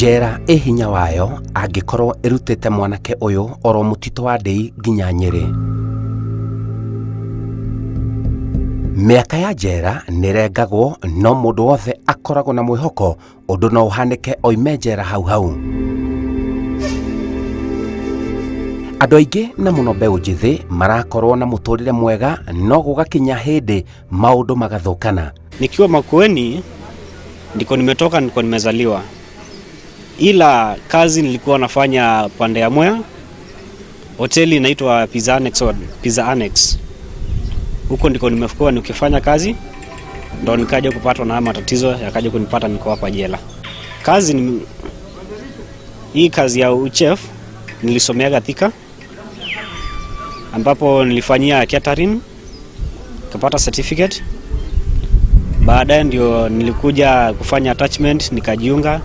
Njera ĩ hinya wayo angĩkorwo ĩrutĩte mwanake ũyũ oro mũtitũ wa Ndĩi nginya Nyĩrĩ. Mĩaka ya njera nĩrengagwo no mũndũ wothe akoragwo na mwĩhoko ũndũ no ũhanĩke oime njera hau hau. Andũ aingĩ na mũno mbeũ njĩthĩ marakorwo na mũtũrĩre mwega no gũgakinya hĩndĩ maũndũ magathũkana. Nikiwa Makueni ndiko nimetoka, ndiko nimezaliwa, ila kazi nilikuwa nafanya pande ya Mwea, hoteli inaitwa Pizza Annex, Pizza Annex. Huko ndiko nimekuwa nikifanya kazi, ndo nikaja kupatwa na matatizo yakaja kunipata niko hapa jela. Kazi ni hii kazi ya uchef nilisomea Thika, ambapo nilifanyia catering kapata certificate. Baadaye ndio nilikuja kufanya attachment, nikajiunga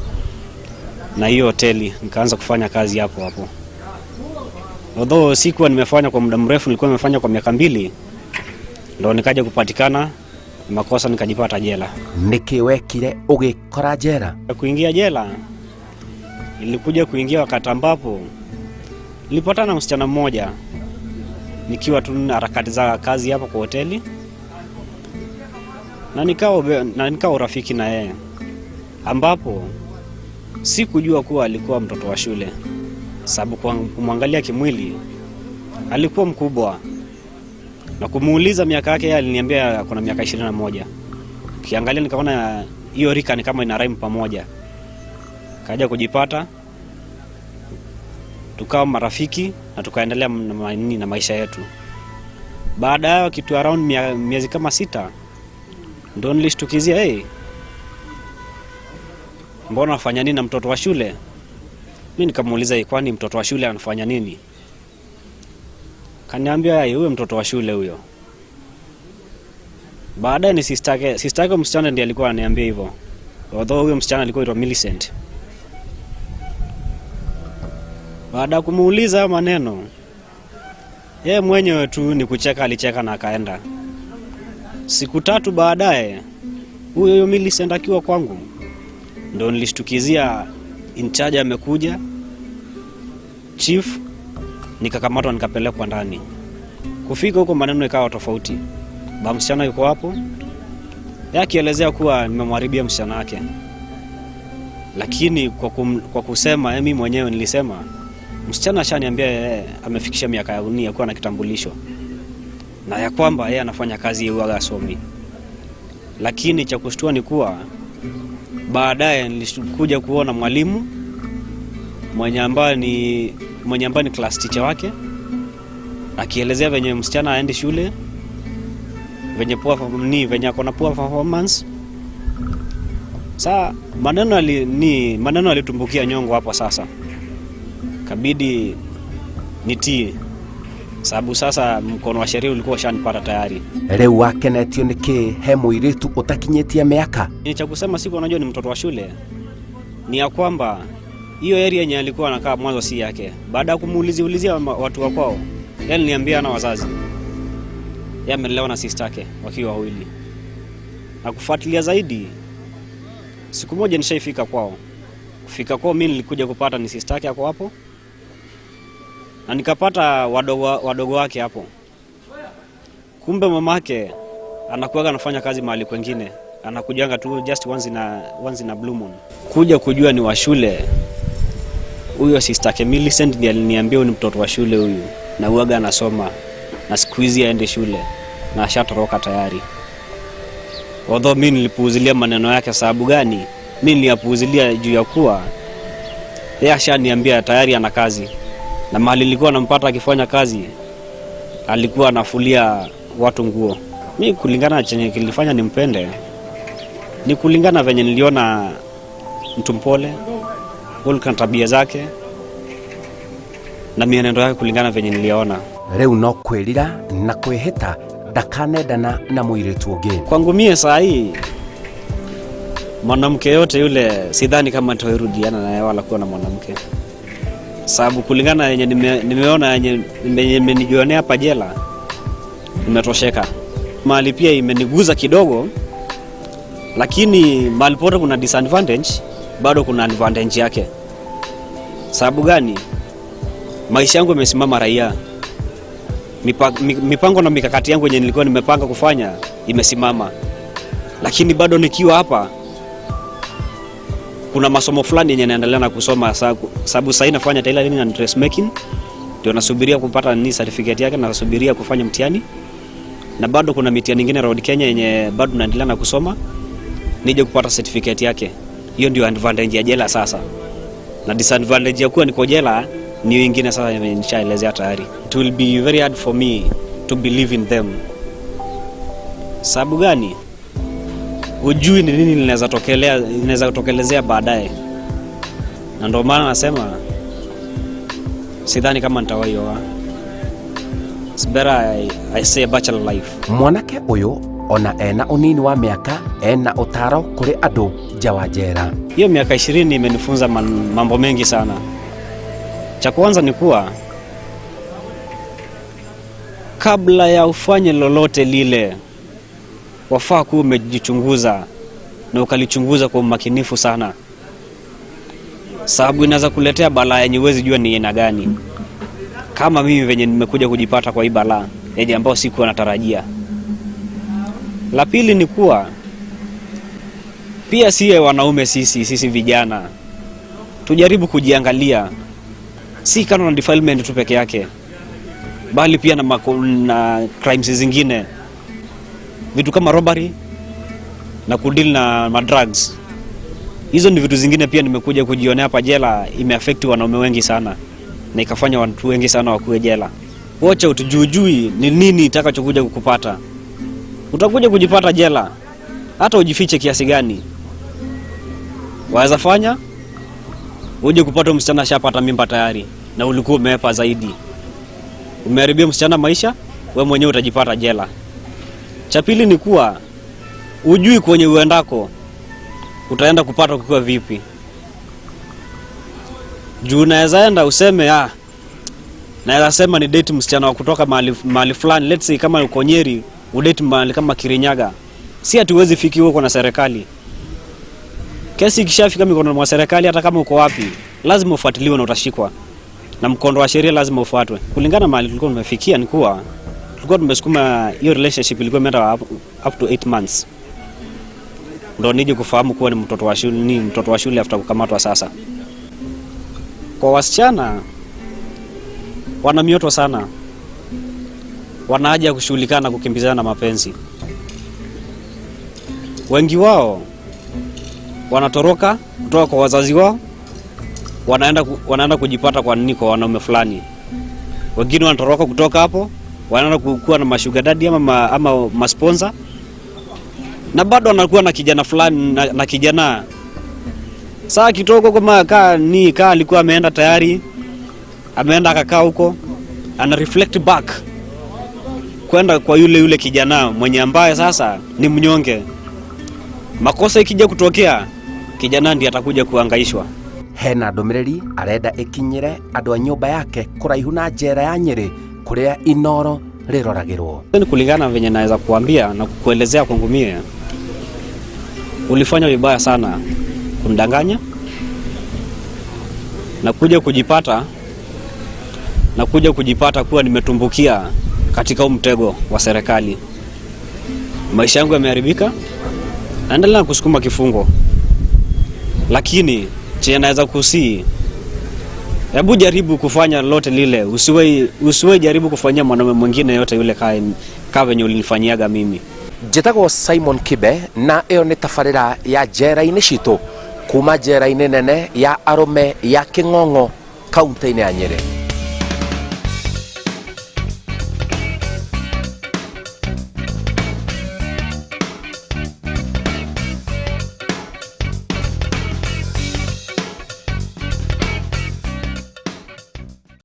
na hiyo hoteli nikaanza kufanya kazi hapo hapo. Although sikuwa nimefanya kwa muda mrefu, nilikuwa nimefanya kwa miaka 2, ndo nikaja kupatikana makosa nikajipata jela. Nĩkĩ wekire ũgĩkora jela? Kuingia jela nilikuja kuingia wakati ambapo nilipatana na msichana mmoja nikiwa tu na harakati za kazi hapo kwa hoteli, na nikawa urafiki na yeye, ambapo sikujua kuwa alikuwa mtoto wa shule, sababu kumwangalia kimwili alikuwa mkubwa, na kumuuliza miaka yake yeye aliniambia kuna miaka 21. Kiangalia nikaona hiyo rika ni kama ina rhyme pamoja. Kaja kujipata tukawa marafiki na tukaendelea na maisha yetu. Baada ya kitu around miezi kama 6 ndo nilishtukizia, hey, mbona unafanya nini na mtoto wa shule? Mimi nikamuuliza, kwani mtoto wa shule anafanya nini? Kaniambia, hey, huyo mtoto wa shule huyo. Baadaye ni sister yake msichana ndiye alikuwa ananiambia hivyo. Although huyo msichana alikuwa anaitwa Millicent. Baada ya kumuuliza maneno, yeye mwenyewe tu ni kucheka, alicheka na akaenda. Siku 3 baadaye huyo Millicent akiwa kwangu, ndo nilishtukizia in charge amekuja, chief, nikakamatwa nikapelekwa ndani. Kufika huko maneno ikawa tofauti. Ba msichana yuko hapo, yeye akielezea kuwa nimemharibia msichana wake. Lakini kwa kusema mimi mwenyewe nilisema msichana ashaniambia yeye amefikisha miaka ya unia kuwa na kitambulisho, na ya kwamba yeye anafanya kazi ya asomi. Lakini cha kushtua ni kuwa baadaye nilikuja kuona mwalimu mwenye ambaye ni class teacher wake akielezea venye msichana aende shule, venye poor ni venye akona poor performance. Sa maneno alitumbukia nyongo hapo sasa. Kabidi nitii, sababu sasa mkono wa sheria ulikuwa ushanipata tayari. Rĩu wakenetio nĩkĩ he mũirĩtu ũtakinyĩtie mĩaka? Ni cha kusema siku unajua ni mtoto wa shule, ni ya kwamba hiyo area yenye alikuwa anakaa mwanzo si yake. Baada ya kumuulizia watu wa kwao, yeye aliniambia ana wazazi. Yeye amelelewa na sister yake wakiwa wawili. Na kufuatilia zaidi, siku moja nishaifika kwao. Kufika kwao mimi nilikuja kupata ni sister yake hapo hapo, na nikapata wadogo wake hapo. Kumbe mamake anakuwa anafanya kazi mahali kwingine, anakujanga tu just once in a blue moon. Kuja kujua ni wa shule, huyo sister yake Millicent ndiye aliniambia huyu ni mtoto wa shule huyu, na huaga anasoma na siku hizi aende shule na ashatoroka tayari. Although mimi nilipuuzilia maneno yake. Sababu gani? Mimi niliyapuuzilia juu ya kuwa yeye ashaniambia tayari ana kazi, na mahali nilikuwa nampata akifanya kazi alikuwa anafulia watu nguo. Mimi kulingana na chenye kilifanya nimpende ni kulingana venye niliona mtu mpole, hulka na tabia zake na mienendo yake, kulingana venye niliona. Rĩu no kwĩrira na kwĩhĩta ndakanendana na mũirĩtu ũngĩ. Kwangu mie saa hii mwanamke yote yule sidhani kama nitarudiana naye wala kuwa na mwanamke, sababu kulingana yenye nimeona yenye imenijionea hapa jela nimetosheka. Mahali pia imeniguza kidogo, lakini mahali pote kuna disadvantage. Bado kuna advantage yake. Sababu gani? Maisha yangu yamesimama raia. Mipango na mikakati yangu yenye nilikuwa nimepanga kufanya imesimama, lakini bado nikiwa hapa kuna masomo fulani yenye naendelea na kusoma, sababu sasa nafanya tailoring and dressmaking, ndio nasubiria kupata nini certificate yake, nasubiria kufanya mtihani, na bado kuna mitihani nyingine road Kenya yenye bado naendelea na kusoma nije kupata certificate yake. Hiyo ndio advantage ya jela sasa, na disadvantage ya kuwa niko jela ni ingine sasa nishaelezea tayari. It will be very hard for me to believe in them. Sababu gani? Hujui ni nini linaweza kutokelezea baadaye, na ndio maana nasema sidhani kama nitawahi oa. It's better I say a bachelor life. Mwanake ũyũ ona ena ũnini wa mĩaka ena ũtaro kũrĩ andũ nja wa njera. Hiyo miaka 20 imenifunza mambo mengi sana. Cha kwanza ni kuwa kabla ya ufanye lolote lile, wafaa kuwa umejichunguza na ukalichunguza kwa umakinifu sana, sababu inaweza kuletea balaa yenye huwezi jua ni aina gani. Kama mimi venye nimekuja kujipata kwa hii balaa yenye ambayo sikuwa natarajia. La pili ni kuwa pia siye wanaume sisi vijana tujaribu kujiangalia, si kano na defilement tu peke yake, bali pia na crimes zingine, vitu kama robbery na kudeal na madrugs. Hizo ni vitu zingine pia nimekuja kujionea hapa jela, imeaffect wanaume wengi sana na ikafanya watu wengi sana wakuwe jela. Watch out, juujui ni nini itakachokuja kukupata. Utakuja kujipata jela, hata ujifiche kiasi gani. Waweza fanya uje kupata msichana shapata mimba tayari, na ulikuwa umeepa zaidi, umeharibia msichana maisha, we mwenyewe utajipata jela. Cha pili ni kuwa ujui kwenye uendako utaenda kupata kukiwa vipi. Juu unaweza enda useme naweza sema ni date msichana wa kutoka mahali fulani, let's say kama uko Nyeri, udate mahali kama Kirinyaga. Si ati huwezi fikiwa huko na serikali. Kesi ikishafika mikononi mwa serikali, hata kama uko wapi, lazima ufuatiliwe na utashikwa, na mkondo wa sheria lazima ufuatwe. Kulingana mahali tulikuwa tumefikia ni kuwa tulikuwa tumesukuma hiyo relationship, ilikuwa imeenda up to 8 months ndo nije kufahamu kuwa ni mtoto wa shule, ni mtoto wa shule after kukamatwa. Sasa kwa wasichana wana mioto sana, wana haja ya kushughulikana na kukimbizana na mapenzi. Wengi wao wanatoroka kutoka kwa wazazi wao, wanaenda kujipata kwa nini, kwa wanaume fulani. Wengine wanatoroka kutoka hapo, wanaenda kuwa na masugar daddy ama masponsor, na bado anakuwa na kijana fulani na kijana saa kitoko kama ka ni ka alikuwa ameenda tayari, ameenda akakaa huko, ana reflect back kwenda kwa yule yule kijana mwenye ambaye sasa ni mnyonge. Makosa ikija kutokea, kijana ndiye atakuja kuhangaishwa. Hena ndũmĩrĩri arenda ĩkinyĩre andũ a nyũmba yake kũraihu na njera ya Nyĩrĩ kũrĩa inoro rĩroragĩrwo. Ni kulingana venye naweza kuambia na kukuelezea kwangu mie, ulifanya vibaya sana kunidanganya na kuja kujipata kuwa nimetumbukia katika huu mtego wa serikali. Maisha yangu yameharibika, naendelea kusukuma kifungo, lakini chenye naweza kusii, hebu jaribu kufanya lolote lile, usiwe jaribu kufanyia mwanaume mwingine yote yule kaa venye ulinifanyiaga mimi. Njĩtagwo Simon Kibe na ĩyo nĩ tabarĩra ya njera-inĩ citũ kuma njera-inĩ nene ya arũme ya Kĩng'ong'o kaunti-inĩ ya Nyĩrĩ.